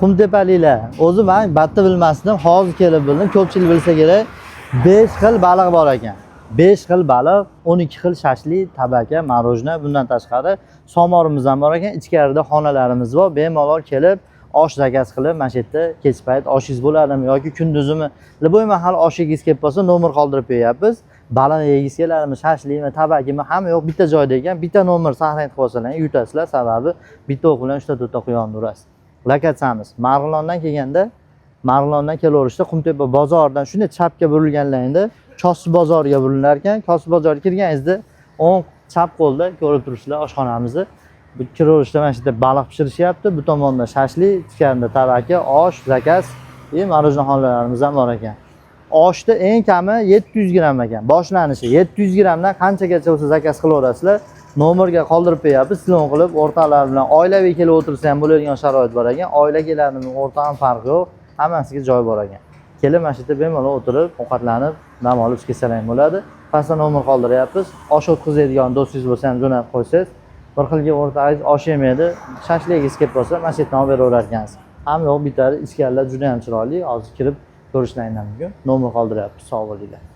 Qumtepaliklar, o'zi man batta bilmasdim, hozir kelib bildim, ko'pchilik bilsa kerak. 5 xil baliq bor ekan. 5 xil baliq, 12 xil shashlik, tabaka, мороженое, bundan tashqari somorimiz ham bor ekan. Ichkarida xonalarimiz bor. Bemalol kelib osh zakaz qilib, mana shu yerda kech payt oshingiz bo'ladimi yoki kunduzimi, любой mahal osh yegingiz kelib qolsa, nomer qoldirib qo'yyapmiz. Baliq yegingiz keladimi, shashlikmi, tabakimi, hamma yo'q bitta joyda ekan. Bitta nomer saqlanib qilib olsalar yutasizlar, sababi bitta o'q bilan 3 ta 4 ta quyonni urasiz. Lokatsiyamiz Marg'ilondan kelganda, Marg'ilondan kelaverishda Qumtepa bozoridan shunday chapga burilganlaringda Kosib bozoriga burilar ekan. Kosib bozoriga kirganingizda o'ng chap qo'lda ko'rib turibsizlar oshxonamizni. Bu kiraverishda mana shu yerda baliq pishirishyapti. Bu tomonda shashlik, ichkarida tabaki, osh, zakaz и мороженое xonalarimiz ham bor ekan. Oshda eng kami 700 gramm ekan. Boshlanishi 700 grammdan qanchagacha bo'lsa zakaz qilaverasizlar. Nomerga qoldirib qo'yapmiz. Telefon qilib o'rtoqlar bilan oilaviy kelib o'tirsa ham bo'ladigan sharoit bor ekan. Oila keladimi, o'rtoq ham farqi yo'q. Hammasiga joy bor ekan. Kelib mana shu yerda bemalol o'tirib, ovqatlanib, dam olib ketsalar ham bo'ladi. Pastda nomer qoldiryapmiz. Osh o'tkazadigan do'stingiz bo'lsa ham jo'natib qo'ysangiz, bir xilga o'rtog'ingiz osh yemaydi, shashlik yegingiz kelib qolsa, mana shu yerdan olib beraverar ekansiz. Hamma yoq bitadi, ichkarilar juda ham chiroyli. Hozir kirib ko'rishlaring mumkin. Nomer qoldiryapmiz. Sog' bo'linglar.